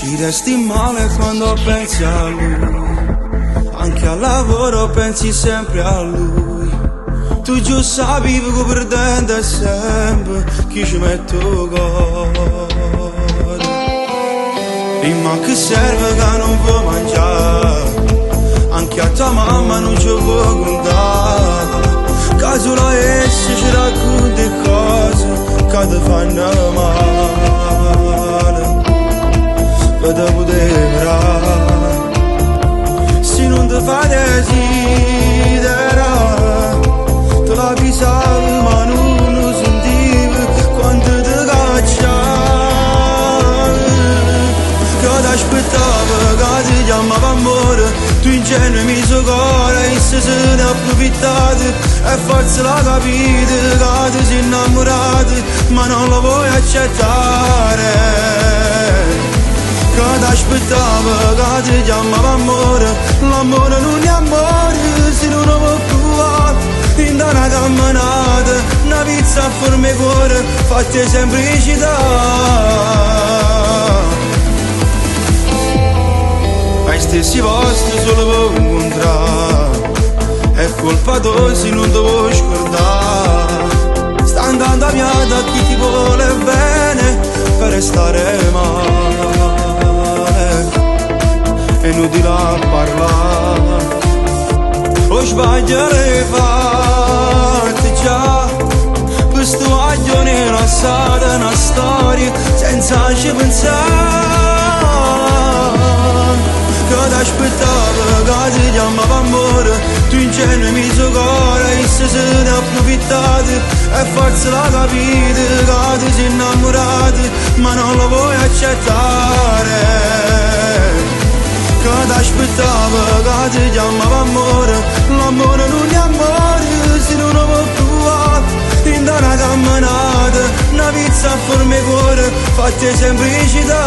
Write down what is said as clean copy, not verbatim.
Ci resti male quando pensi a lui, anche al lavoro pensi sempre a lui. Tu già sapevi che perdendo sempre chi ci mette il cuore. Dimmi che serve che non può mangiare, anche a tua mamma non ci può contare. Che solo essa ci racconta cose che ti fanno male. Che te poteva Se non ti fa desiderare, te l'avvisavo ma non lo sentivo quando ti cacciavo. Che ti aspettavo, che ti chiamava amore, tu ingenuo mi cuore e se se ne approfittato e forse l'ha capito che ti sei innamorato, ma non lo vuoi accettare. Che ti aspettavo, che ti chiamava amore, l'amore non è amore se non lo vuoi provare. In una camminata, una pizza a forma di cuore, fatta semplicità. Ai stessi posti solo per incontrare, è colpa tua se non ti vuoi scordare. Sta andando via da chi ti vuole bene per restare male. È inutile a parlare, o sbaglio le fatte già. Questo guaglio ne lasciata una storia senza ci pensare. Che ti aspettavo, che ti chiamava amore, tu ingenuo mi cuore e se se ne approfittato e forse l'ha capito che ti sei innamorato, ma non lo vuoi accettare. Che ti aspettavo, che ti chiamava amore, l'amore non è amore se non lo vuoi provare. In una camminata, una pizza a forma di cuore, fatta semplicità.